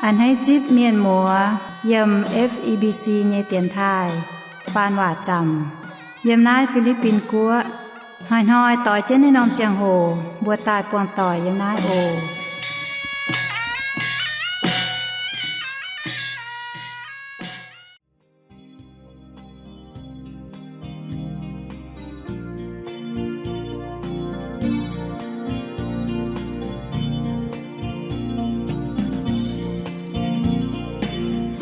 A'hneiv zipv mienh muoz yiem F E B C nyei dienx taaih faan waac zaamc yiem naaiv Fi^li^bin Guoqv. Hnoi-hnoi doix jienv naaiv norm ziangh hoc mbuo daaih buangh doic yiem naaiv oc.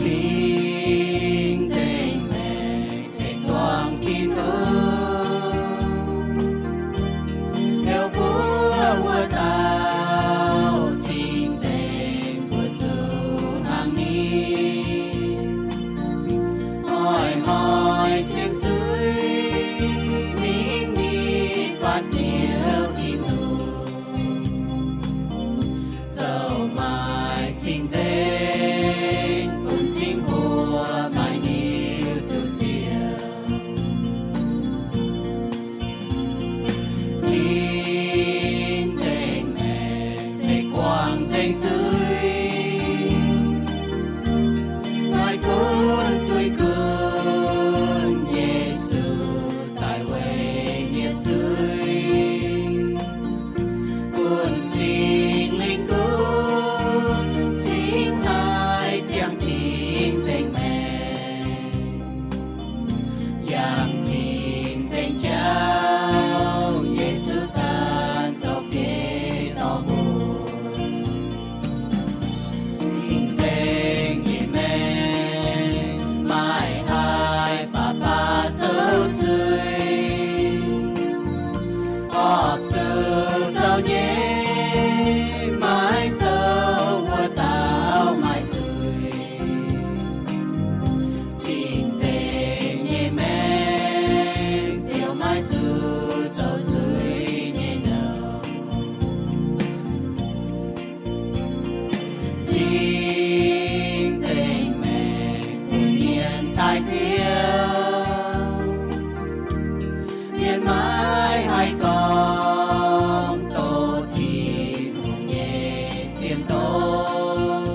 Cing-nzengc Maengc se zuangx Tin-Hungh, heuc mbuo wuov dauh cing-nzengc mbuo zuqc hnangv ni. Hnoi-hnoi siemv zuiz mingh ni, faanh Ziouv Tin-Hungh zoux maaih cing-nzengc bun cing mbuo maaih hiuv duqv Ziouv. Cing-nzengc Maengc se guangc nzengc zuiz, maaih gunv zuiz gunv Yesu daaih weic mienh zuiz. Bun Singx Lingh gunv cingx taaih ziangh cing-nzengc maengc, yangh cing-nzengc jauv Yesu ganh zoux biei dorh mbuo. Cing-nzengc nyei maengc maaih haaix baac baac zoux zuiz, horpc zuqc zoux nyei, maiv zoux wuov dauh maaih zuiz. Cing-nzengc nyei maengc ziouc maiv zuqc zoux zuiz nyei nouh. Cing-nzengc maengc bun mienh taaih Ziouv, mienh maiv haih gorngv doqc Tin-Hungh nyei zienh doz.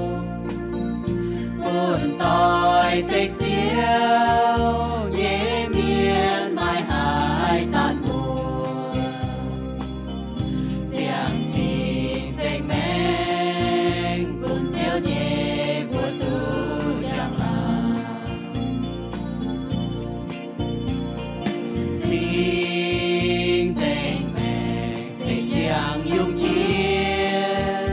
Bun doix-dekc Ziouv nyei mienh maiv haih daanh mbuox, ziangh cing-nzengc maengc bun Ziouv nyei mbuox duqv njang-laangc. Cing-nzengc maengc se siang-yungh jiex,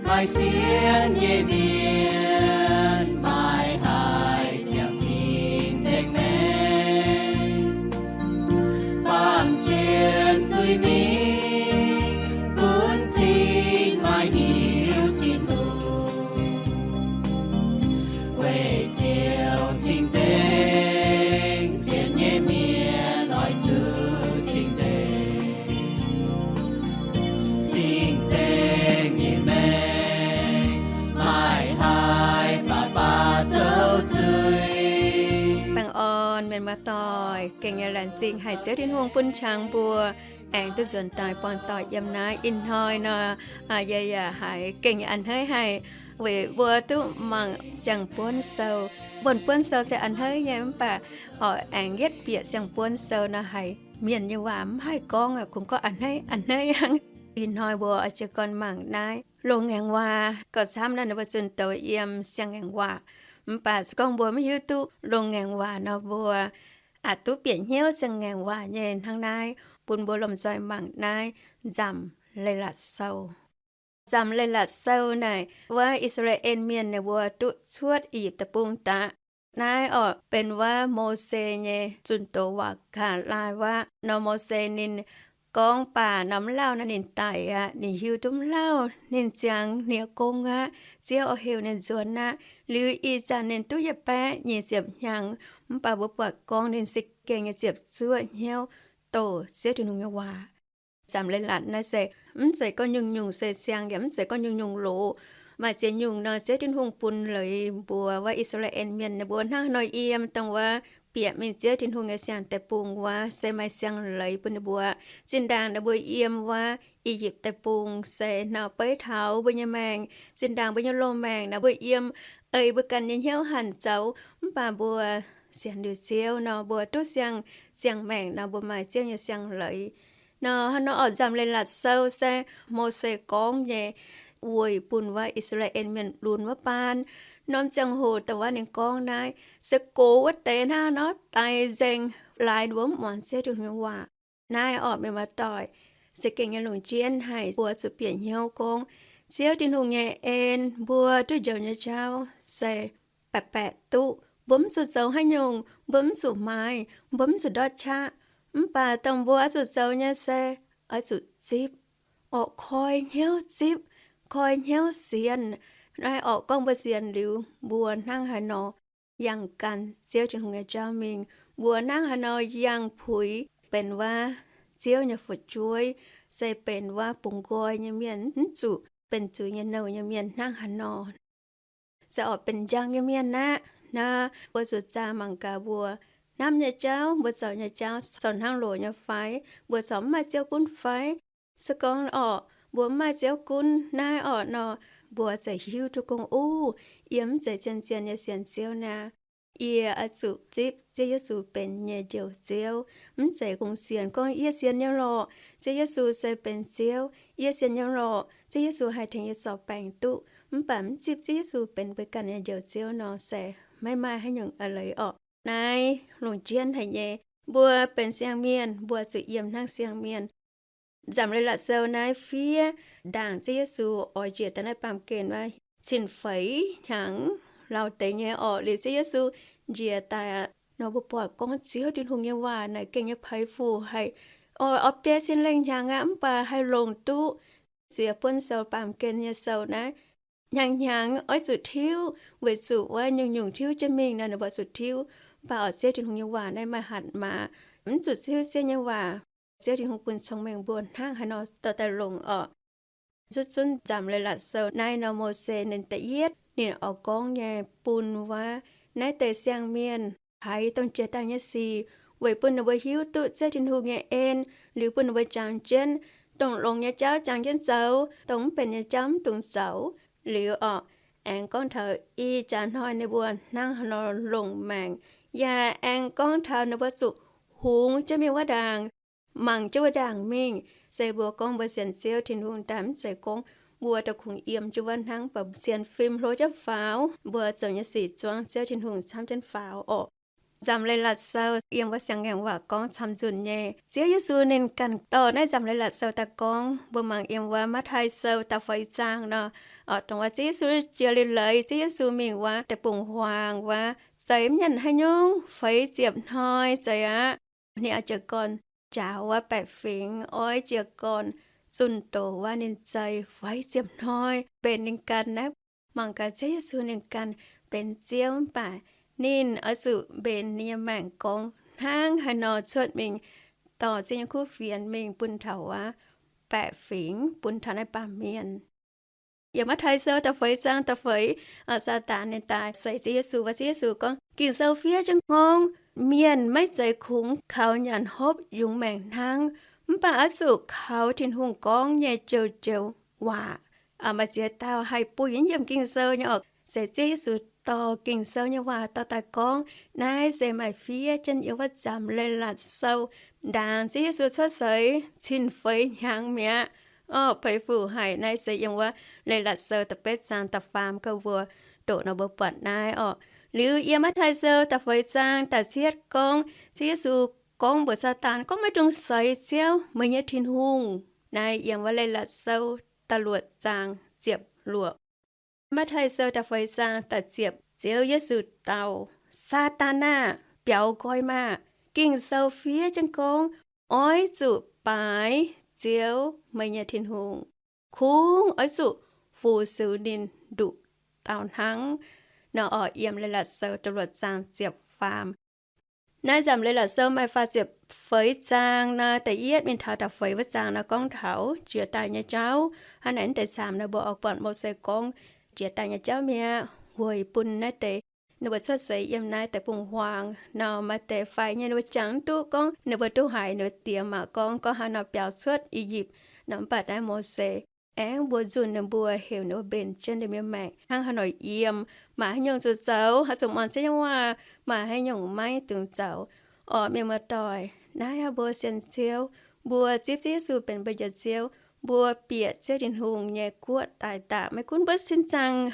maaih sienx nyei mienh maiv haih ziangh cing-nzengc maengc, baamh jienv zuiz-mingh gunv cing maaih hiuv Tin-Hungh, weic Ziouv cing-nzengc sienx nyei mienh oix zuqc cing-nzengc. Cing-nzengc nyei maengc maaih haaix baac baac zoux zuiz. Baengh orn mienh muoz-doic, gengh nyei laengz zingh haic Ziouv Tin-Hungh bun qangx mbuo aengx duqv nzuonx daaih buangh doic yiem naaiv. Ih hnoi nor, yie yaac haiz gengh nyei a'hneiv haic, weic mbuo duqv mangc siang-buonv sou. Buonv-buonv sou se a'hneiv nyei mv baac oix aengx yietv bieqc siang-buonv sou nor haiz mienh nyei waac mv haih gorngv, kungx gorngv a'hneiv a'hneiv hnangv. Ih hnoi mbuo oix jiez gorn mangc naaiv loz-ngaengc waac. Gauh camv nor ninh mbuo zunh doz yiem siang-ngaengc waac. Mv baac se gorngv mbuo maiv hiuv duqv loz-ngaengc waac nor, mbuo aqc duqv bieqc hnyouv siang-ngaengc waac nyei hnangv naaiv. Bun mbuo lomh nzoih mangc naaiv Nzamc Leiz-Latc Sou. Nzamc Leiz-Latc Sou naaic wuov I^saa^laa^en Mienh ninh mbuo duqv cuotv I^yipv Deic-Bung daaih. Naaiv orqc benx wuov Mose nyei zunh doz waac-gaax. Laai wuov nor Mose ninh gorngv baac nor mv lauh nor ninh daic aqv. Ninh hiuv duqv mv lauh, ninh ziangx hniev gong aqv. Ziouv oix heuc ninh nzuonx aqv. Liuz ih zanc ninh duqv yietc baeqv nyic ziepc hnyangx, mv baac mbuo buatc gorngv ninh se gengh nyei ziepc zuoqv hnyouv doh Ziouv Tin-Hungh nyei waac. Nzamc Leiz-Latc naaiv se mv zeiz gorngv nyungc-nyungc seix siang, yaac mv zeiz gorngv nyungc-nyungc loz. Maaih ziex nyungc nor Ziouv Tin-Hungh bun leiz mbuo wuov I^saa^laa^en Mienh ninh mbuo hnangv haaix nor yiem dongh wuov bieqc mingh Ziouv Tin-Hungh nyei siang-deic-bung wuov, se maaih siang-leiz bun ninh mbuo. Zinh ndaangc ninh mbuo yiem wuov I^yipv Deic-Bung se nor beiv taux mbuo nyei maengc. Zinh ndaangc mbuo nyei loz-maengc nor mbuo yiem, ei mbuo ganh nyei hnyouv hanc zoux, mv baac mbuo sienx liuz Ziouv nor mbuo duqv siang-ziangh maengc nor mbuo maaih Ziouv nyei siang-leiz. Nor hnangv nor orqc, Nzamc Leiz-Latc Sou se Mose gorngv nyei, weic bun wuov I^saa^laa^en Mienh lunx wuov baan. Norm ziangh hoc dongh wuov ninh gorngv naaiv se gox wuov deix hnangv nor daic nzengc, laaix ninh mbuo mv muangx Ziouv Tin-Hungh nyei waac. Naaiv orqc, mienh muoz-doic, se gengh nyei longc jienv haic mbuo zuqc bieqc hnyouv gorngv Ziouv Tin-Hungh nyei en mbuo duqv njoux nyei jauv se baeqc baeqc duqv. Mbuo mv zuqc zoux haaix nyungc, mbuo mv zuqc maaiz, mbuo mv zuqc ndortv qaqv. Mv baac dongh mbuo oix zuqc zoux nyei se oix zuqc zipv, orqc, koi hnyouv zipv, koi hnyouv sienx. Naaiv orqc, gorngv mbuo sienx liuz mbuo hnangv haaix nor yangh gan Ziouv Tin-Hungh nyei jauv mingh, mbuo hnangv haaix nor yangh puix benx wuov Ziouv nyei fu'jueiv, se benx wuov bungx nqoi nyei mienh, mv zuqc benx zuiz nyei nouh nyei mienh hnangv haaix nor. Se orqc, benx njang nyei mienh aqv. Naaiv mbuo zuqc zaah mangc gaax mbuo hnamv nyei jauv, mbuo zoux nyei jauv corc hnangv loz nyei fai, mbuo corc mv maaih Ziouv gunv fai? Se gorngv orqc, mbuo mv maaih Ziouv gunv naaiv orqc nor, mbuo zeiz hiuv duqv gorngv, Uv, yie mv zeiz zien-zien nyei sienx Ziouv naaic. Yie oix zuqc zipv Ziouv Yesu benx yie nyei Njoux Ziouv. Mv zeiz gong sienx gorngv yie sienx nyei lorqc, Ziouv Yesu se benx Ziouv. Yie sienx nyei lorqc, Ziouv Yesu haih tengx yie zorc baengc duqv. Mv baac mv zipv Ziouv Yesu benx mbuo ganh nyei Njoux Ziouv nor, se maiv maaih haaix nyungc a'leiz orqc. Naaiv longc jienv haic nyei. Mbuo benx siang-mienh, mbuo zuqc yiem hnangv siang-mienh. Nzamc Leiz-Latc Sou naaiv fiev ndaangc Ziouv Yesu oix njiec daaih naaiv baamh gen wuov cin-feix hnyangx lauh deix nyei orqc, liuz Ziouv Yesu njiec daaih aqv. Nor mbuo buatc gorngv Ziouv Tin-Hungh nyei waac naaic gengh nyei peix fuc haic. Oix, oix biei cin lengh hnyangx aqv, mv baac haih longc duqv ziex buonv sou baamh gen nyei sou naaiv. Hnyangx-hnyangx oix zuqc tiuv, weic zuqc wuov nyungc-nyungc tiuv jienv mingh nor, ninh mbuo zuqc tiuv. Mv baac orqc, Ziouv Tin-Hungh nyei waac naaiv maaih hatc maaz, mv zuqc tiuv Ziouv nyei waac. Ziouv Tin-Hungh bun cong-mengh mbuo hnangv haaix nor dorh daaih longc orqc. Zuqc zunv Nzamc Leiz-Latc Sou naaiv nor, Mose ninh da'yietv ninh oix gorngv nyei bun wuov naaiv deix siang-mienh haiz dongh jiex daaih nyei sic, weic bun ninh mbuo hiuv duqv Ziouv Tin-Hungh nyei en, liuz bun ninh mbuo jangx jienv dongh longx nyei jauv jangx jienv zoux, dongh mv benx nyei jauv mv dungx zoux. Liuz orqc, aengx gorngv taux ih jaax hnoi ninh mbuo hnangv haaix nor longc maengc, yaac aengx gorngv taux ninh mbuo zuqc hungx jienv mingh wuov ndaangc, mangc jienv wuov ndaangc mingh. Se mbuo gorngv mbuo sienx Ziouv Tin-Hungh daaih, mv zeiz gorngv mbuo daaih kungx yiem jienv wuov hnangv, mv baac sienx fim hlo jienv faaux, mbuo zoux nyei sic zuangx Ziouv Tin-Hungh camv jienv faaux orqc. Nzamc Leiz-Latc Sou yiem wuov siang-ngaengc waac gorngv camv-nzunc nyei. Ziouv Yesu ninh ganh dorh naaiv Nzamc Leiz-Latc Sou daaih gorngv. Mbuo mangc yiem wuov Matv^tai Sou da'feix zaang nor, orqc, dongh wuov Ziouv Yesu jiex liuz leiz, Ziouv Yesu mingh wuov deic-bung-huaang wuov, zeiz mv nyanc haaix nyungc, feix ziepc hnoi zeiz aqv. Ninh oix jiez gorn njaaux wuov baeqc fingx, oix jiez gorn zunh doz wuov, ninh zeiz feix ziepc hnoi mbenc ninh ganh naaiv. Mangc gaax, Ziouv Yesu ninh ganh benx Ziouv, mv baac ninh oix zuqc mbenc ninh nyei maengc gorngv hnangv haaix nor cuotv mingh, dorh Ziouv nyei kuv fienx mingh bun taux wuov baeqc fingx, bun taux naaiv baamh mienh. Yiem Matv^tai Sou da'feix zaang da'feix, Saadaan ninh daaih seix Ziouv Yesu wuov, Ziouv Yesu gorngv, Ging-Sou fiev jienv gorngv, mienh maiv zeiz kungx kaux nyanc hopv yungz maengc hnangv, mv baac oix zuqc kaux Tin-Hungh gorngv nyei joux-joux waac. Maaih ziex dauh haih buih yiem Ging-Sou nyei orqc, se Ziouv Yesu dorh Ging-Sou nyei waac dorh daaih gorngv. Naaiv se maaih fiev jienv yiem wuov Nzamc Leiz-Latc Sou ndaangc Ziouv Yesu cuotv seix cin-feix hnyangx mi'aqv. Orqc, peix fuc haic. Naaiv se yiem wuov Leiz-Latc Sou da'betv zaang da'faam gauh mbuo doqc nor mbuo buatc naaiv orqc. Liuz yiem Matv^tai Sou da'feix zaang da'cietv gorngv, Ziouv Yesu gorngv mbuox Saadaan gorngv, Maiv dungx seix Ziouv, meih nyei Tin-Hungh. Naaiv yiem wuov Leiz-Latc Sou da'luoqc zaang ziepc luoqc. Matv^tai Sou da'feix zaang da'ziepc, Ziouv Yesu dau, Saadaan aah! Biaux nqoi maah! Ging-Sou fiev jienv gorngv, Oix zuqc baaix Ziouv, meih nyei Tin-Hungh. Kungx oix zuqc fu-sux ninh nduqc dauh hnangv. Nor orqc, yiem Leiz-Latc Sou da'luoqc zaang ziepc faam. Naaiv Nzamc Leiz-Latc Sou maaih faah ziepc feix zaang nor, da'yietv mingh taux da'feix wuov zaang nor gorngv taux jiex daaih nyei jauv. Hnangv naaic naaiv deix camv nor mbuo oix buatc Mose gorngv jiex daaih nyei jauv mi'aqv, weic bun naaiv deix Ninh mbuo cuotv seix yiem naaiv deic-bung-huaang nor, maaih deix faix nyei ninh mbuo jangx mv duqv gorngv ninh mbuo duqv haaix, ninh mbuo diex maac gorngv, gorngv haaix nor biaux cuotv I^yipv nor. Mv baac naaiv Mose aengx mbuox nzunc ninh mbuo, heuc ninh mbuo mbenc jienv ninh mbuo nyei maengc hnangv haaix nor yiem, maaih haaix nyungc zuqc zoux, haaix zuqc muangx Ziouv nyei waac, maaih haaix nyungc maiv dungx zoux. Orqc, mienh muoz-doic, naaiv aqv, mbuo sienx Ziouv, mbuo zipv Ziouv Yesu benx mbuo nyei Ziouv, mbuo bieqc Ziouv Tin-Hungh nyei guoqv daaih daaih, maiv gunv mbuo sin zaangc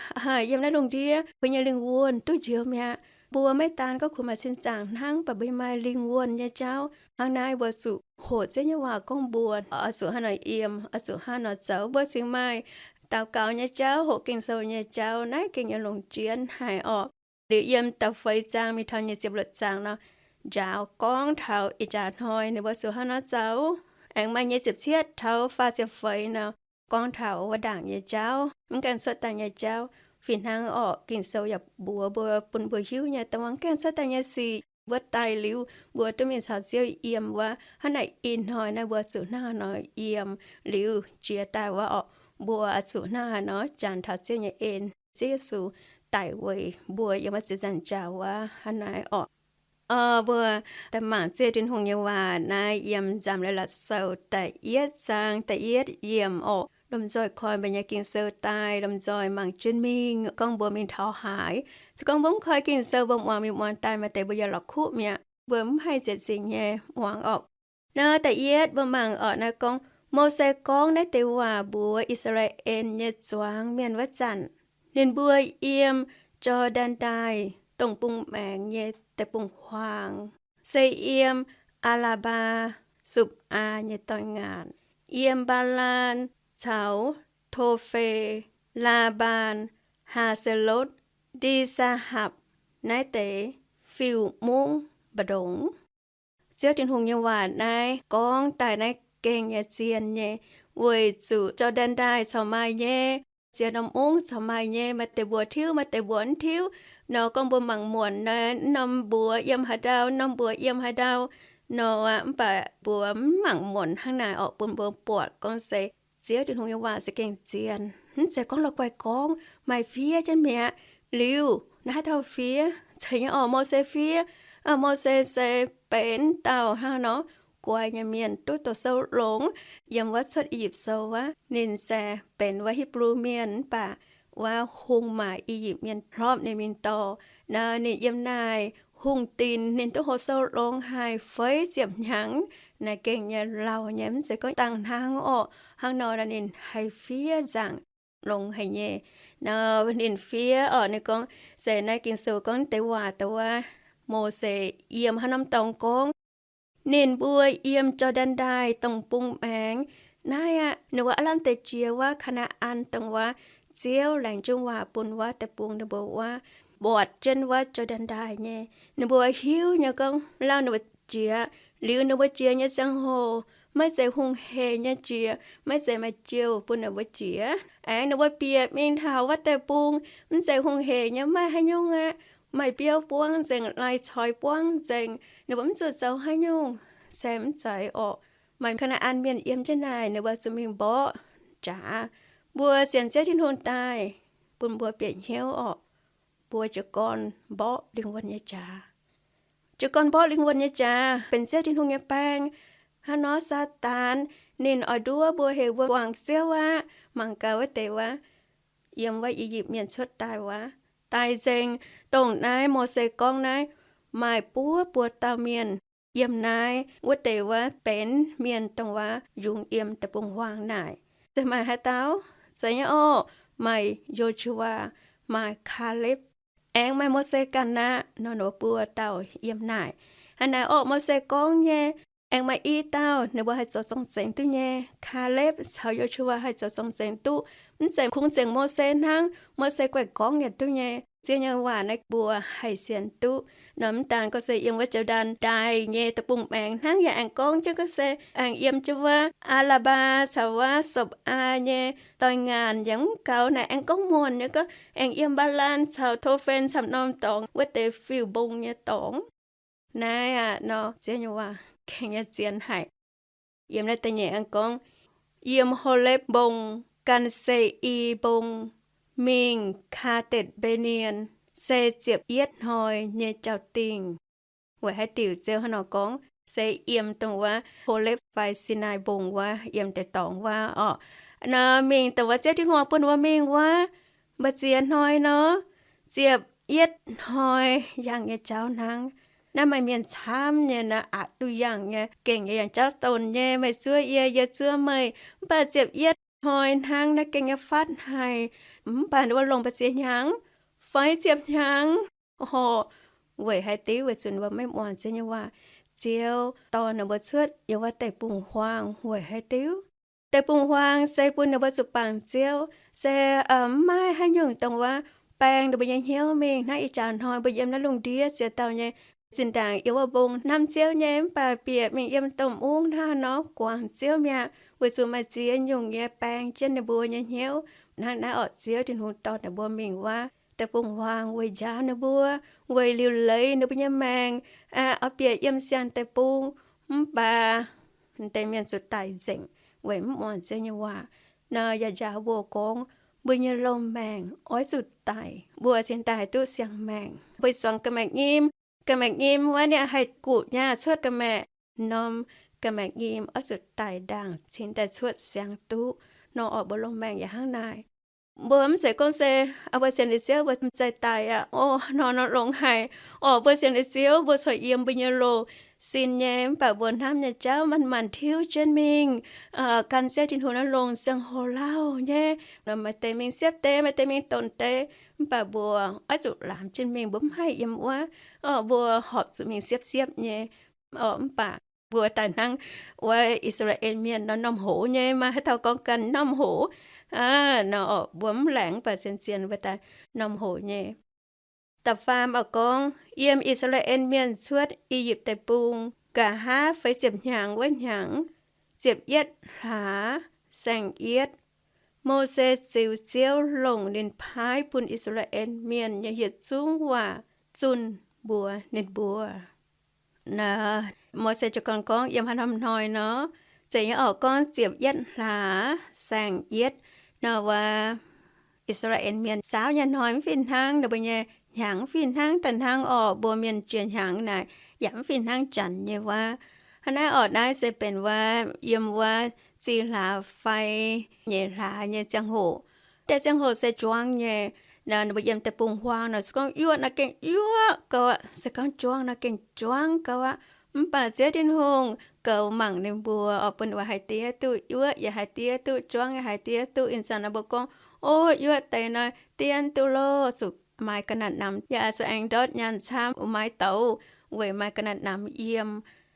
yiem naaiv lungh ndiev, mbuo nyei lingh wuonh duqv njoux mi'aqv. Mbuo maiv daan gorngv kungx maaih sin zaangc hnangv, mv baac mbuo maaih lingh wuonh nyei jauv. Hnangv naaiv mbuo zuqc hoqc Ziouv nyei waac gorngv mbuox oix zuqc hnangv haaix nor yiem, oix zuqc hnangv haaix nor zoux. Mbuo cingx maaih daux gaux nyei jauv, hoqc Ging-Sou nyei jauv, naaiv gengh nyei longc jienv haic orqc. Liuz yiem da'feix zaang mingh taux nyic ziepc luoqc zaang nor, njaaux gorngv taux ih jaax hnoi ninh mbuo zuqc hnangv haaix nor zoux. Aengx maaih nyic ziepc cietv taux faah ziepc feix nor, gorngv taux wuov ndaangc nyei jauv, mv gaengh cuotv daaih nyei jauv. Fih hnangv orqc, Ging-Sou yaac mbuox mbuo, bun mbuo hiuv nyei, dongh wuov mv gaengh cuotv daaih nyei sic, mbuo daaih liuz mbuo duqv mingh caux Ziouv yiem wuov, hnangv naaic ih hnoi naaiv mbuo zuqc hnangv haaix nor yiem. Liuz jiex daaih wuov orqc, mbuo zuqc hnangv haaix nor janx taux Ziouv nyei en, Ziouv Yesu daic weic mbuo yiem wuov ziepc nzaangc jaax wuov hnangv naaiv orqc. Mbuo daaih mangc Ziouv Tin-Hungh nyei waac naaiv yiem Nzamc Leiz-Latc Sou da'yietv zaang da'yietv yiemc orqc. Lomh nzoih koi mbuo nyei Ging-Sou daaih, lomh nzoih mangc jienv mingh gorngv mbuo mingh taux haaix. Se gorngv mbuo mv koi Ging-Sou, mbuo muangx mingh muangx daaih maaih deix mbuo yaac la'kuqv mi'aqv, mbuo mv haih ziec zingc nyei muangx orqc. Naaiv da'yietv mbuo mangc orqc, naaiv gorngv Mose gorngv naaiv deix waac mbuox I^saa^laa^en nyei zuangx mienh wuov zanc, ninh mbuo yiem Jor^ndaen Ndaaih dongh bung maengx nyei deic-bung-huaang, se yiem Aa^laa^mbaa, Supc^aa nyei doix-ngaanc, yiem Mbaa^lan caux To^fe, Laa^mbaan, Haa^se^lotv, Ndi^saa^hapc naaiv deix fiuv-mungv mbu'ndongx. Ziouv Tin-Hungh nyei waac naaiv gorngv daaih naaiv gengh nyei zien nyei, weic zuqc Jor^ndaen Ndaaih caux maaih nyei, ziex norm mungv caux maaih nyei, maaih deix mbuox tiuv, maaih deix mbuox mv tiuv. Nor gorngv mbuo mangc muonc naaiv, norm mbuox yiem haaix ndau, norm mbuox yiem haaix ndau nor aqv. Mv baac mbuo mv mangc muonc hnangv naaic orqc, bun mbuo buatc gorngv se Ziouv Tin-Hungh nyei waac se gengh zien, mv zeiz gorngv la'guaih gorngv, maaih fiev jienv mi'aqv. Liuz naaiv haaix dauh fiev? Zeiz nyei orqc, Mose fiev. Mose se benx dauh hnangv nor guai nyei mienh, duqv doqc sou longx. Yiem wuov Cuotv I^yipv Sou wuov, ninh se benx wuov Hipv^lu Mienh, mv baac wuov hungh maac I^yipv Mienh hlopv ninh mingh dorh. Naaiv ninh yiem naaic hungh dinc, ninh duqv hoqc sou longx haic feix ziepc hnyangx. Naaiv gengh nyei lauh nyei, mv zeiz gorngv dangh hnangv orqc. Hnangv nor ninh haih fiev nzaangc longx haic nyei. Nor ninh fiev orqc, ninh gorngv se naaiv Ging-Sou gorngv deix waac dongh wuov Mose yiem haaix norm dorngx gorngv, ninh mbuo yiem Jor^ndaen Ndaaih dongh bung maengx. Naaiv aqv, ninh mbuo aav lamh deix jiex wuov Kaa^naa^an, dongh wuov Ziouv laengz jienv waac bun wuov deic-bung ninh mbuo wuov, mbuatc jienv wuov Jor^ndaen Ndaaih nyei. Ninh mbuo hiuv nyei gorngv lauh ninh mbuo jiex, liuz ninh mbuo jiex nyei ziangh hoc maiv zeiz hungh heic nyei jiex, maiv zeiz maaih jiouh bun ninh mbuo jiex. Aengx ninh mbuo bieqc mingh taux wuov deic-bung, mv zeiz hungh heic nyei, maiv haaix nyungc aqv. Maaih biauv buangv nzengc, lai-coix buangv nzengc, ninh mbuo mv zuqc zoux haaix nyungc, se mv zeiz orqc. Maaih Kaa^naa^an Mienh yiem jienv naaic, ninh mbuo zuqc mingh mborqv jaax. Mbuo sienx Ziouv Tin-Hungh daaih, bun mbuo bieqc hnyouv orqc, mbuo jiez gorn mborqv lingh wuonh nyei jaax. Jiez gorn mborqv lingh wuonh nyei jaax benx Ziouv Tin-Hungh nyei baeng. Hnangv nor Saadaan ninh oix nduov mbuo, heuc mbuo guangc Ziouv aqv. Mangc gaax wuov deix wuov, yiem wuov I^yipv Mienh cuotv daaih wuov, daaih nzengc, dongh naaiv Mose gorngv naaiv, maaih buov buo dauh mienh yiem naaiv. Wuov deix wuov benx mienh dongh wuov yungz yiem deic-bung-huaang naaic. Se maaih haaix dauh? Zeiz nyei orqc, maaih Yo^su^waa, maaih Kaalepv, aengx maaih Mose ganh aqv. Nor ninh mbuo buo dauh yiem naaic. Hnangv naaic orqc, Mose gorngv nyei, aengx maaih i dauh ninh mbuo haih zoux zorng-zengx duqv nyei. Kaalepv caux Yo^su^waa haih zoux zorng-zengx duqv. Mv zeiz kungx zengc Mose hnangv, Mose guaih gorngv yaac duqv nyei. Ziouv nyei waac naaiv mbuo haih sienx duqv. Nor mv daan gorngv se yiem wuov Jor^ndaan Ndaaih nyei deic-bung-maengx hnangv, yaac aengx gorngv jienv gorngv se aengx yiem jienv wuov Aa^laa^mbaa caux wuov Sopc^aa nyei doix-ngaanc yaac mv gaux. Naaic aengx gorngv muonc nyei gorngv aengx yiem Mbaa^lan caux To^fen camv-norm dorngx, wuov deix fiuv-mbong nyei dorngx. Naaiv aqv nor, Ziouv nyei waac gengh nyei zien haic. Yiem naaiv da'nyeic aengx gorngv, yiem Holepv Mbong, gan Se^i Mbong, mingh Kaa^detc Mbe^nien, se ziepc yietv hnoi nyei jauv-dingh. Weic haaix diuc Ziouv hnangv nor gorngv? Se yiem dongh wuov Holepv fai Sinaai Mbong wuov, yiem deix dorngx wuov orqc. Nor mingh dongh wuov Ziouv Tin-Hungh bun mbuo mingh wuov, mbu'ziex hnoi nor, ziepc yietv hnoi yangh nyei jauv hnangv. Naaiv maaih mienh camv nyei naaiv aqc duqv yangh nyei, gengh nyei yangh jauv donx nyei, meih zuov yie, yie zuov meih, mv baac ziepc yietv hnoi hnangv naaiv gengh nyei fatv haic. Mv baac ninh mbuo longc mbu'ziex hnyangx fai ziepc hnyangx horc. Weic haaix diuc? Weic zuqc ninh mbuo maiv muangx Ziouv nyei waac. Ziouv dorh ninh mbuo cuotv yiem wuov deic-bung-huaang weic haaix diuc? Deic-bung-huaang se bun ninh mbuo zuqc bangc Ziouv, se maiv maaih haaix nyungc dongh wuov baeng ninh mbuo nyei hnyouv mingh. Hnangv ih jaax hnoi mbuo yiem naaiv lungh ndiev ziex dauh nyei, zinh ndaangc yiem wuov mbong hnamv Ziouv nyei, mv baac bieqc mingh yiem domh mungv hnangv haaix nor guangc Ziouv mi'aqv, weic zuqc maaih ziex nyungc nyei baeng jienv ninh mbuo nyei hnyouv. Hnangv naaiv orqc, Ziouv Tin-Hungh dorh ninh mbuo mingh wuov deic-bung-huaang weic njaaux ninh mbuo, weic liuc leiz ninh mbuo nyei maengc, oix bieqc yiem siang-deic-bung. Mv baac deix mienh zuqc daic nzengc weic mv muangx Ziouv nyei waac. Nor yaac njaaux mbuo gorngv, mbuo nyei loz-maengc oix zuqc daic, mbuo cingx daaih haih duqv siang-maengc. Mbuo zuangx ga'maeqc nyim, ga'maeqc nyim wuov ninh haih guqc nyaah cuotv ga'maeqc, norm ga'maeqc nyim oix zuqc daic ndaangc cingx daaih cuotv siang duqv. Nor orqc, mbuo loz-maengc yaac hnangv naaic. Mbuo mv zeiz gorngv se mbuo sienx liuz Ziouv mbuo m'zai daic aqv. O, nor nor longx haic. Orqc, mbuo sienx liuz Ziouv mbuo corc yiem mbuo nyei loz sin nyei, mv baac mbuo hnamv nyei jauv manc-manc tiuv jienv mingh gan Ziouv Tin-Hungh naaiv longc ziangh hoc lauh nyei. Maaih deix mingh siepv deix, maaih deix mingh donc deix, mv baac mbuo oix zuqc laamz jienv mingh, mbuo mv haih yiem wuov. Orqc, mbuo horpc zuqc mingh siepv-siepv nyei. Orqc, mv baac mbuo daaih hnangv wuov I^saa^laa^en Mienh nor, norm hoz nyei, maaih haaix dauh gorngv ganh norm hoz? Nor orqc, mbuo mv laengz, mv baac zien-zien mbuo daaih norm hoz nyei. Da'faam oix gorngv, yiem I^saa^laa^en Mienh cuotv I^yipv Deic-Bung nqa'haav feix ziepc hnyangx wuov hnyangx, ziepc yietv hlaax, saeng-yietv, Mose ziux Ziouv longc ninh paaiv bun I^saa^laa^en Mienh nyei yietc zungv waac zunh mbuox ninh mbuo. Mose ziouc gorngv, gorngv yiem haaix norm hnoi nor? Zeiz nyei orqc, gorngv ziepc yietv hlaax, saeng-yietv. Nor wuov I^saa^laa^en Mienh saauv nyei hnoi mv fih hnangv ninh mbuo nyei hnyangx, mv fih hnangv daaih hnangv orqc, mbuo Mienh jiex hnyangx naaic, yaac mv fih hnangv janx nyei wuov. Hnangv naaiv orqc, naaiv se benx wuov yiem wuov zih hlaax fai nyeic hlaax nyei ziangh hoc. Deix ziangh hoc se juangv nyei. Nor ninh mbuo yiem deic-bung-huaang nor se gorngv yuoqv nor gengh yuoqv gau aqv, se gorngv juangv nor gengh juangv gau aqv. Mv baac Ziouv Tin-Hungh goux mangc ninh mbuo, oix bun ninh mbuo haih diev duqv, yuoqv yaac haih diev duqv, juangv yaac haih diev duqv. Ih zanc nor mbuo gorngv, o, yuoqv deix nor diev duqv loh, zuqc maaiz ga'naaiv namx, yaac zuqc aengx ndortv nyaanh camv, maaiz douz, weic maaiz ga'naaiv namx yiem,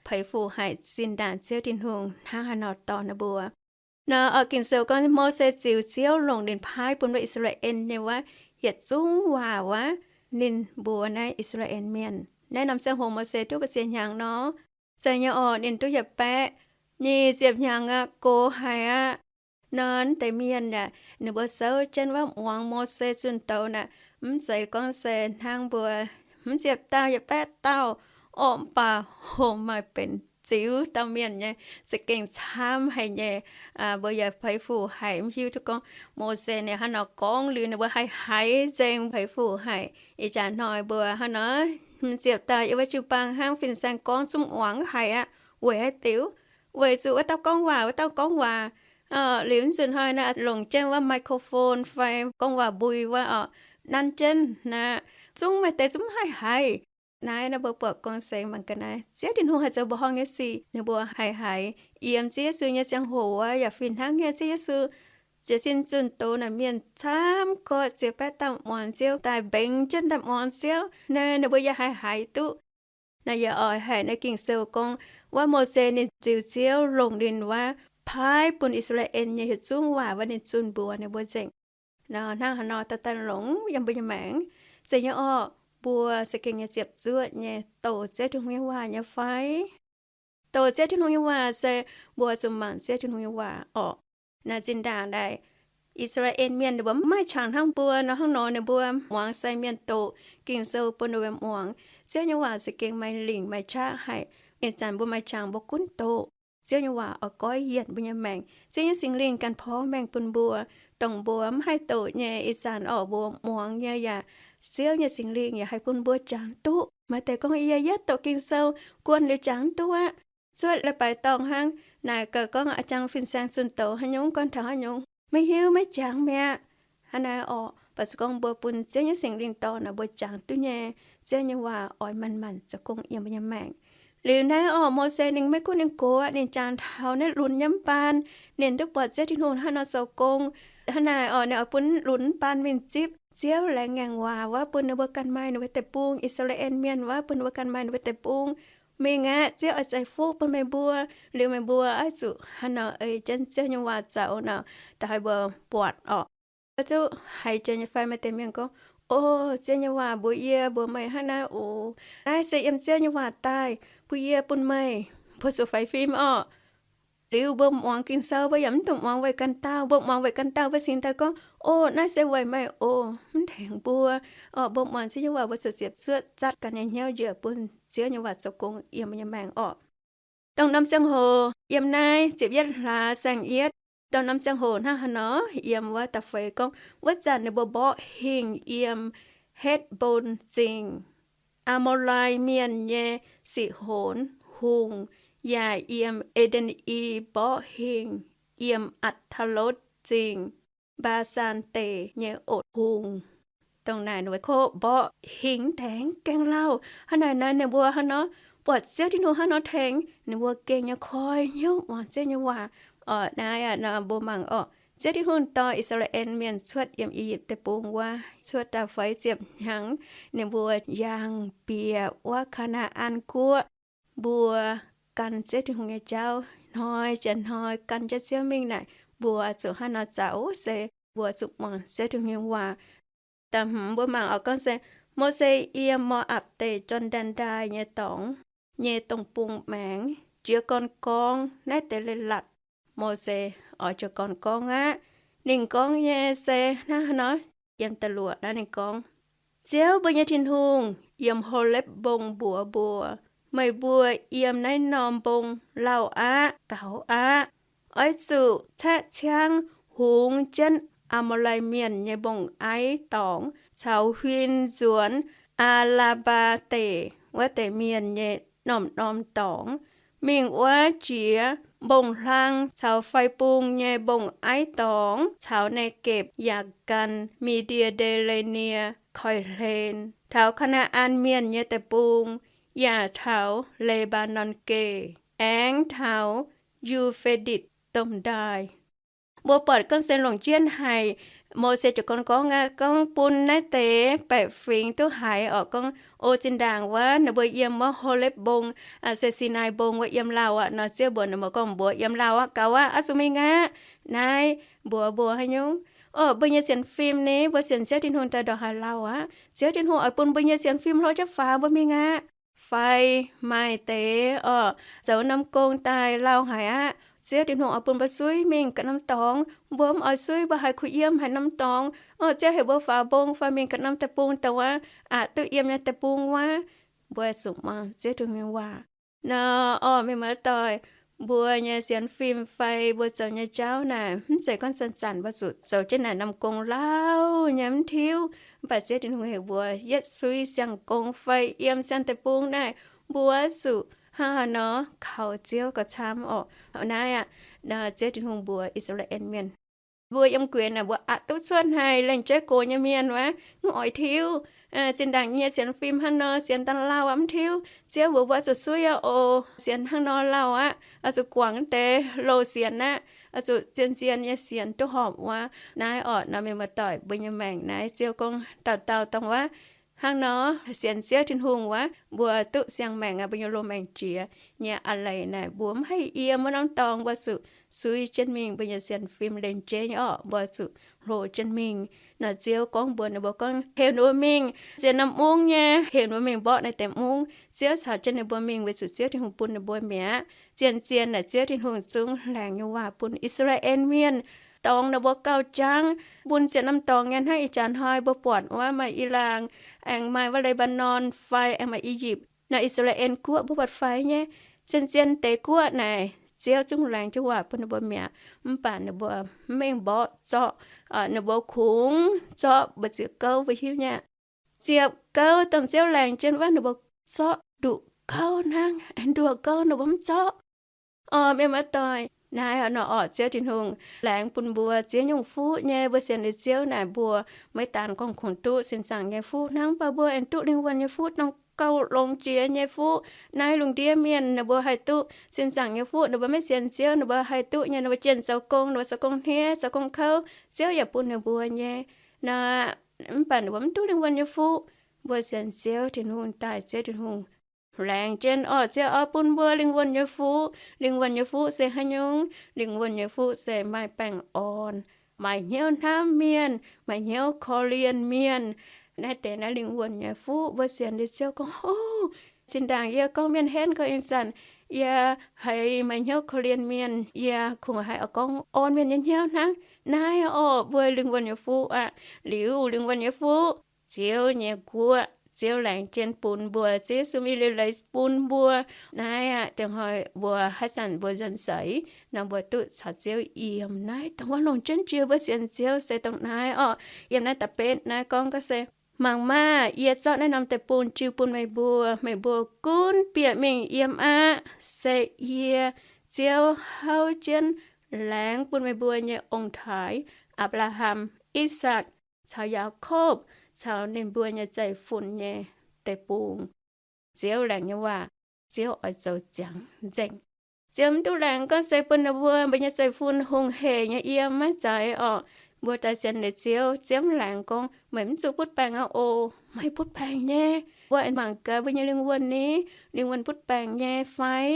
peix fuc haic zinh ndaangc Ziouv Tin-Hungh hnangv haaix nor dorh ninh mbuo. Nor orqc, Ging-Sou gorngv Mose ziux Ziouv longc ninh paaiv bun wuov I^saa^laa^en nyei wuov yietc zungv waac wuov, ninh mbuox naaiv I^saa^laa^en Mienh. Naaiv norm ziangh hoc Mose duqv mbu'ziex hnyangx nor? Zeiz nyei orqc, ninh duqv yietc baeqv nyic ziepc hnyangx aqv, gox haic aqv. Nor naaiv deix mienh aeqv, ninh mbuo souv jienv wuov muangx Mose zunh douz naaic, mv zeiz gorngv se hnangv mbuo hmz ziepc dauh yietc baeqv dauh orqc, mv baac hungh maaih benx ziux dauh mienh nyei, za'gengh camv haic nyei. Mbuo yaac peix fuc haic, mv hiuv duqv gorngv Mose ninh hnangv nor gorngv liuz ninh mbuo haih haiz nzengc, peix fuc haic. Ih jaax hnoi mbuo hnangv nor, hmz ziepc dauh yiem wuov jiu-baang hnangv fin-saeng gorngv zungv muangx haic aqv. Weic haaix diuc? Weic zuqc wuov dauh gorngv waac, wuov dauh gorngv waac. Liuz nzunc hnoi naaic longc jienv wuov microphone fai gorngv waac mbui wuov orqc, nanv jienv naaic, zungv maaih deix zungv mv haih haiz. Naaiv nor mbuo buatc gorngv seix mangc ga'naaiv, Ziouv Tin-Hungh haih zoux mbuoqc horngh nyei sic, ninh mbuo haih haiz. Yiem Ziouv Yesu nyei ziangh hoc wuov yaac fih hnangv nyei. Ziouv Yesu jiez sin zunh doz naaic, mienh camv gorqv ziepc baeqv dauh muangx Ziouv, daaih mbengx jienv daaih muangx Ziouv, naaic ninh mbuo yaac haih haiz duqv. Naaiv yaac oix haiz naaiv Ging-Sou gorngv, wuov Mose ninh ziux Ziouv longc ninh wuov paaiv bun I^saa^laa^en nyei yietc zungv waac wuov ninh zunh mbuox ninh mbuo nzengc. Nor hnangv haaix nor daaih daaih longx yiem mbuo nyei maengc? Zeiz nyei orqc, mbuo za'gengh nyei ziepc zuoqv nyei doqc Ziouv Tin-Hungh nyei waac nyei fai? Doqc Ziouv Tin-Hungh nyei waac se mbuo zuqc mangc Ziouv Tin-Hungh nyei waac orqc. Naaiv zinh ndaangc daaih I^saa^laa^en Mienh ninh mbuo mv maaih qangx hnangv mbuo nor, hnangv nor ninh mbuo muangx sai mienh doqc Ging-Sou bun ninh mbuo muangx. Ziouv nyei waac za'gengh maaih lingc maaih qaqv haic. Ih zanc mbuo maaih qangx mbuo gunv doqc. Ziouv nyei waac oix goiv yienc mbuo nyei maengc. Ziouv nyei Singx Lingh ganh porv maengh bun mbuo, dongh mbuo mv haih doqc nyei. Ih zanc orqc, mbuo muangx nyei yaac Ziouv nyei Singx Lingh yaac haih bun mbuo jangx duqv. Maaih deix gorngv, Yie yietv doqc Ging-Sou guon liuz jangx duqv aqv. Cuotv leiz-baaix dorngh hnangv. Naaic gaax gorngv a'jang fin-saeng zunh doz haaix nyungc, gorngv taux haaix nyungc, maiv hiuv, maiv jangx mi'aqv. Hnangv naaiv orqc, baac se gorngv mbuo bun Ziouv nyei Singx Lingh dorh naaic, mbuo jangx duqv nyei. Ziouv nyei waac oix manc-manc zoux gong yiem mbuo nyei maengc. Liuz naaiv orqc, Mose ninh maiv gunv ninh gox aqv, ninh jangx taux naaiv lunx nyei mv baan, ninh duqv buatc Ziouv Tin-Hungh hnangv nor zoux gong. Hnangv naaic orqc, ninh oix bun lunx mv baan mingh zipv. Ziouv laengz ngaengc waac wuov bun ninh mbuo ganh maaih ninh mbuo deic-bung. I^saa^laa^en Mienh wuov bun ninh mbuo ganh maaih ninh mbuo deic-bung. Mingh aqv, Ziouv oix ceix fuqv bun meih mbuo. Liuz meih mbuo oix zuqc hnangv nor ei jienv Ziouv nyei waac zoux nor, da'haiz mbuo buatc orqc. Mbuo duqv haiz jiex nyei fai? Maaih deix mienh gorngv, O, Ziouv nyei waac mbuox yie, mbuox meih hnangv naaiv oc. Naaiv se yiem Ziouv nyei waac daaih, bun yie, bun meih. Mbuo zuqc faix fim orqc. Liuz mbuo muangx Ging-Sou, mbuo yaac mv dungx muangx weic ganh dauh. Mbuo muangx weic ganh dauh, mbuo cingx daaih gorngv, O, naaiv se weic meih oc. Mv tengx mbuo. Orqc, mbuo muangx Ziouv nyei waac, mbuo zuqc ziepc zuoqv zatv ganh nyei hnyouv njiec bun Ziouv nyei waac zoux gong yiem mbuo nyei maengc orqc. Dongh norm ziangh hoc yiem naaiv ziepc yietv hlaax saeng-yietv, dongh norm ziangh hoc hnangv haaix nor, yiem wuov da'feix gorngv, Wuov zanc ninh mbuo mborqv hingh yiem Hetv^mbon Zingh, Aa^mo^lai Mienh nyei Si^honx Hungh, yaac yiem E^nden I mborqv hingh yiem Atc^taa^lotv Zingh, Mbaa^saan Deic nyei Otc Hungh. Dongh naaic ninh mbuo kov mborqv hingh mv deix gaengh lauh. Hnangv naaic nor ninh mbuo hnangv nor buatc Ziouv Tin-Hungh hnangv nor tengx, ninh mbuo gengh nyei koi hnyouv muangx Ziouv nyei waac. Orqc, naaiv aqv nor mbuo mangc orqc, Ziouv Tin-Hungh dorh I^saa^laa^en Mienh cuotv yiem I^yipv Deic-Bung wuov, cuotv da'feix ziepc hnyangx, ninh mbuo yangh bieqc wuov Kaa^naa^an Guoqv. Mbuo gan Ziouv Tin-Hungh nyei jauv, hnoi jiex hnoi gan jienv Ziouv mingh naaic, mbuo zuqc hnangv nor zaux se mbuo zuqc muangx Ziouv Tin-Hungh nyei waac. Da'hmz mbuo mangc oix gorngv se, Mose yiem Mo^apc Deic, Jor^ndaen Ndaaih nyei dorngx nyei dongh bung maengx jiez gorn gorngv naaiv deix leiz-latc. Mose oix jiez gorn gorngv aqv. Ninh gorngv nyei se hnangv haaix nor? Yiem da'luoqc naaiv ninh gorngv, Ziouv mbuo nyei Tin-Hungh yiem Holepv Mbong mbuox mbuo, Meih mbuo yiem naaiv norm mbong lauh aqv, gaux aqv. Oix zuqc caeqv ciangv hungx jienv Aa^mo^lai Mienh nyei mbong-aiv dorngx caux huin nzuonx Aa^laa^mbaa Deic wuov deix mienh nyei norm-norm dorngx, mingh wuov jiex mbong-hlang caux fai bung nyei mbong-aiv dorngx caux Negepc yaac gan Mi^ndie^nde^le^nie Koiv^hlen, taux Kaa^naa^an Mienh nyei deic-bung, yaac taux Le^mbaa^norn Geh, aengx taux Yu^fe^ditc Domh Ndaaih. Mbuo buatc gorngv se longc jienv haic. Mose ziouc gorngv, gorngv aqv, gorngv bun naaiv deix baeqc fingx duqv haiz orqc, gorngv, O, zinh ndaangc wuov ninh mbuo yiem wuov Holepv Mbong, se Sinaai Mbong wuov yiem lauh aqv nor, Ziouv mbuox ninh mbuo gorngv, Mbuo yiem lauh aqv, gaux aqv, oix zuqc mingh aqv. Naaiv mbuox mbuo haaix nyungc? Orqc, mbuo nyei sienx fim ni, mbuo sienx Ziouv Tin-Hungh daaih ndongc haaix lauh aqv, Ziouv Tin-Hungh oix bun mbuo nyei sienx fim hlo jienv faaux mbuo mingh aqv. Fai maaih deix orqc, zoux norm gong daaih lauh haic aqv, Ziouv Tin-Hungh oix bun mbuo suiv mingh ganh norm dorngx. Mbuo mv oix suiv, mbuo haih kuh yiem haaix norm dorngx. Orqc, Ziouv heuc mbuo faaux mbong fai mingh ganh norm deic-bung dongh wuov aqc duqv yiem nyei deic-bung wuov. Mbuo zuqc muangx Ziouv Tin-Hungh nyei waac. Nor orqc, mienh muoz-doic, mbuo nyei sienx fim fai mbuo zoux nyei jauv naaic, mv zeiz gorngv zanc-zanc mbuo zuqc zoux jienv naaic norm gong lauh nyei mv tiuv. Mv baac Ziouv Tin-Hungh heuc mbuo yietv suiv siang-gong fai yiem siang deic-bung naaic, mbuo zuqc hnangv haaix nor kaux Ziouv gauh camv orqc. Naaiv aqv, Ziouv Tin-Hungh mbuox I^saa^laa^en Mienh, mbuo yiem gueix naaic mbuo aqc duqv cuotv haic, lengc jeiv gox nyei mienh wuov mv oix tiuv. Zinh ndaangc nyei sienx fim hnangv nor, sienx daaih lauh aqv mv tiuv. Ziouv mbuox mbuo zuqc suiv aqv oc. Sienx hnangv nor lauh aqv, oix zuqc guangc deix loz-sienx aqv, oix zuqc zien-zien nyei sienx duqv horpc wuov. Naaiv orqc nor, mienh muoz-doic, mbuo nyei maengc naaiv Ziouv gorngv dauh dauh dongh wuov hnangv nor sienx Ziouv Tin-Hungh wuov, mbuo duqv siang-maengc aqv, mbuo nyei loz-maengc jiex nyei a'leiz naaic, mbuo mv haih yiem wuov norm dorngx, mbuo zuqc suiv jienv mingh. Mbuo nyei sienx fim lengc jeiv nyei orqc, mbuo zuqc hlo jienv mingh. Nor Ziouv gorngv mbuox ninh mbuo gorngv, heuc ninh mbuo mingh ziex norm mungv nyei, heuc ninh mbuo mingh mborqv naaiv deix mungv. Ziouv caux jienv ninh mbuo mingh weic zuqc Ziouv Tin-Hungh bun ninh mbuo mi'aqv. Zien-zien naaic Ziouv Tin-Hungh zungv laengz nyei waac bun I^saa^laa^en Mienh, dorngx ninh mbuo gauh jangv, bun ziex norm dorngx nyei hnangv ih jaax hnoi mbuo buatc wuov maaih Ilaang, aengx maaih wuov Le^mbaa^norn fai aengx maaih I^yipv. Nor I^saa^laa^en Guoqv mbuo buatc faix nyei. Zien-zien deix guoqv naaic Ziouv zungv laengz jienv waac bun ninh mbuo mi'aqv. Mv baac ninh mbuo mv mengh mborqv zorqv. Ninh mbuo kungx zorqv mbu'ziex gouv, mbuo hiuv nyei aqv. ziepc gouv dongh Ziouv laengz jienv wuov ninh mbuo zorqv nduqc gouv hnangv, aengx nduoh gouv ninh mbuo mv zorqv. Orqc, mienh muoz-doic, naaiv nor orqc, Ziouv Tin-Hungh laengz bun mbuo ziex nyungc fuqv nyei. Mbuo sienx liuz Ziouv naaic, mbuo maiv daan gorngv kungx duqv sin zaangc nyei fuqv hnangv, mv baac mbuo aengx duqv lingh wuonh nyei fuqv, dongh gauh longx jiex nyei fuqv. Naaiv lungh ndiev mienh ninh mbuo haih duqv sin zaangc nyei fuqv, ninh mbuo maiv sienx Ziouv, ninh mbuo haih duqv nyei, ninh mbuo jienh zoux gong, ninh mbuo zoux gong hniev, zoux gong kouv, Ziouv yaac bun ninh mbuo nyei. Naaiv, mv baac ninh mbuo mv duqv lingh wuonh nyei fuqv. Mbuo sienx Ziouv Tin-Hungh daaih, Ziouv Tin-Hungh laengz jienv orqc, Ziouv oix bun mbuo lingh wuonh nyei fuqv. Lingh wuonh nyei fuqv se haaix nyungc? Lingh wuonh nyei fuqv se maaih baengh orn, maaih hnyouv hnamv mienh, maaih hnyouv korv-lienh mienh. Naaiv deix naaiv lingh wuonh nyei fuqv. Mbuo sienx liuz Ziouv gorngv, Ov, zinh ndaangc yie gorngv mienh henv gorx ih zanc, yie haiz maaih hnyouv korv-lienh mienh, yie kungx haiz oix gorngv orn mienh nyei hnyouv hnangv. Naaiv orqc, mbuo lingh wuonh nyei fuqv aqv. Liuz lingh wuonh nyei fuqv, Ziouv nyei guoqv, Ziouv laengz jienv bun mbuo, Ziouv Yesu mingh liuz leiz bun mbuo. Naaiv aqv, dingc hnoi mbuo haaix zanc mbuo nzuonx seix nor, mbuo duqv caux Ziouv yiem. Naaiv dongh wuov longc jienv jiex mbuo sienx Ziouv se dongh naaiv orqc. Yiem naaiv da'betv naaiv gorngv gaax se, Mangc maah! Yie zorqv naaiv norm deic-bung jiu bun meih mbuo. Meih mbuo gunv bieqc mingh yiem aqv. Se yie, Ziouv, houv jienv laengz bun meih mbuo nyei ong-taaix, Apc^laa^ham, I^sakc, caux Yaakopv, caux ninh mbuo nyei zeiv-fun nyei deic-bung. Ziouv laengz nyei waac, Ziouv oix zoux ziangx nzengc. Ziouv mv duqv laengz gorngv se bun ninh mbuo, mbuo nyei zeiv-fun hungh heic nyei yiem maiv zeiz orqc. Mbuo daaih sienx liuz Ziouv, Ziouv mv laengz gorngv meih mv zuqc butv baengc aqv oc. Meih butv baengc nyei. Mbuo aengx mangc gaax mbuo nyei lingh wuonh ni, lingh wuonh butv baengc nyei fai?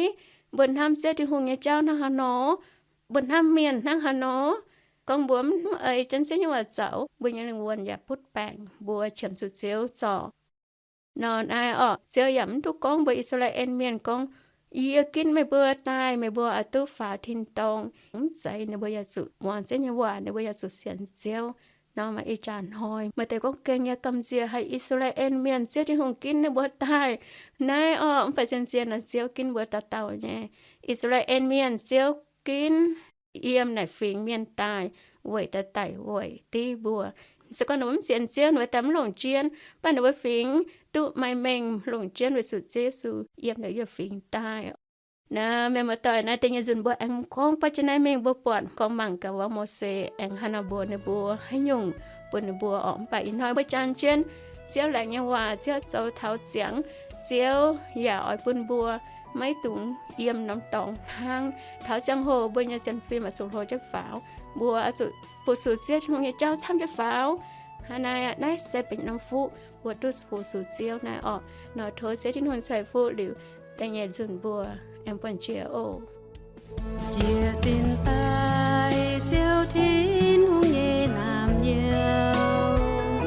Mbuo hnamv Ziouv Tin-Hungh nyei jauv hnangv haaix nor? Mbuo hnamv mienh hnangv haaix nor? Gorngv mbuo mv eix jienv Ziouv nyei waac zaux, mbuo nyei lingh wuonh yaac butv baengc, mbuo qiemx zuqc Ziouv zorc. Nor naaiv orqc, Ziouv yaac mv duqv gorngv mbuox I^saa^laa^en Mienh gorngv, Yie ginv meih mbuo daaih, meih mbuo oix duqv faaux tin-dorngh. Mv zeiz, ninh mbuo yaac zuqc muangx Ziouv nyei waac, ninh mbuo yaac zuqc sienx Ziouv. Nor maaih ih jaax hnoi maaih deix gorngv gengh nyei gamh nziex haic I^saa^laa^en Mienh, Ziouv Tin-Hungh ginv ninh mbuo daaih. Naaiv orqc, mv baac zien-zien nor Ziouv ginv mbuo dauh dauh nyei. I^saa^laa^en Mienh, Ziouv ginv yiem naaic fingx mienh daaih weic daaih daic weic div mbuo. Se gorngv ninh mbuo mv sienx Ziouv, ninh mbuo daaih mv longc jienv, mv baac ninh mbuo fingx duqv maaih mengh longc jienv weic zuqc Ziouv Yesu yiem ninh mbuo fingx daaih. Naaiv mienh muoz-doic, naaiv deix nyei nzunc mbuo aengx gorngv baav jienv naaiv mingh, mbuo buatc gorngv mangc gaax wuov Mose aengx haaix nor mbuox ninh mbuo haaix nyungc bun ninh mbuo orqc. Mv baac ih hnoi mbuo jangx jienv Ziouv laengz nyei waac, Ziouv zoux taux ziangx, Ziouv yaac oix bun mbuo maiv dungx yiem norm dorngx hnangv. Taux ziangh hoc mbuo nyei sienx fim oix zuqc hlo jienv faaux, mbuo oix zuqc fu-sux Ziouv Tin-Hungh nyei jauv camv jienv faaux. Hnangv naaiv, naaiv se benx norm fuqv mbuo duqv fu-sux Ziouv naaiv orqc. Nor tov Ziouv Tin-Hungh ceix fuqv liuz, da'nyeic nzunc mbuo aengx buangh jiex oc. Jiez sin daaih Ziouv Tin-Hungh nyei naamh nyouz,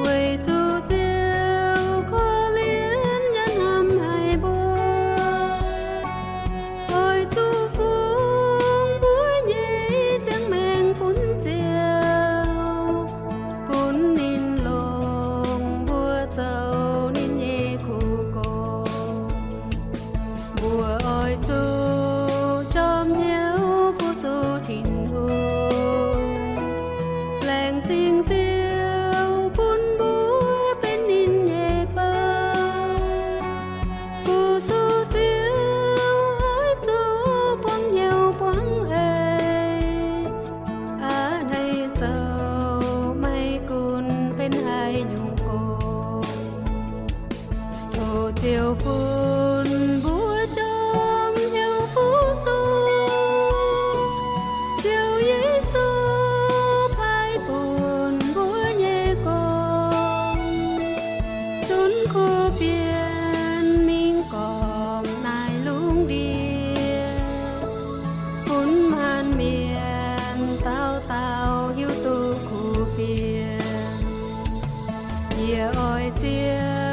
weic zuqc Ziouv korv-lienh yaac hnamv haic mbuo, oix zuqc fungx mbuo nyei ziangh maengc bun Ziouv, bun ninh longc mbuo zoux ninh nyei kuv gox. Mbuo oix zuqc jorm hnyouv fu-sux Tin-Hungh, laengz zingh Ziouv bun mbuo benx ninh nyei bou. Fu-sux Ziouv oix zuqc buangv hnyouv buangv eix, a'hneiv zoux maiv gunv benx haaix nyungc gong. Tov Ziouv bun mbuo jorm hnyouv fu-sux Ziouv Yesu paaiv bun mbuo nyei gong, zunv kuv fienx mingh gormx naaiv lungh ndiev, bun maanc mienh dauh dauh hiuv duqv kuv fienx. Yie oix Ziouv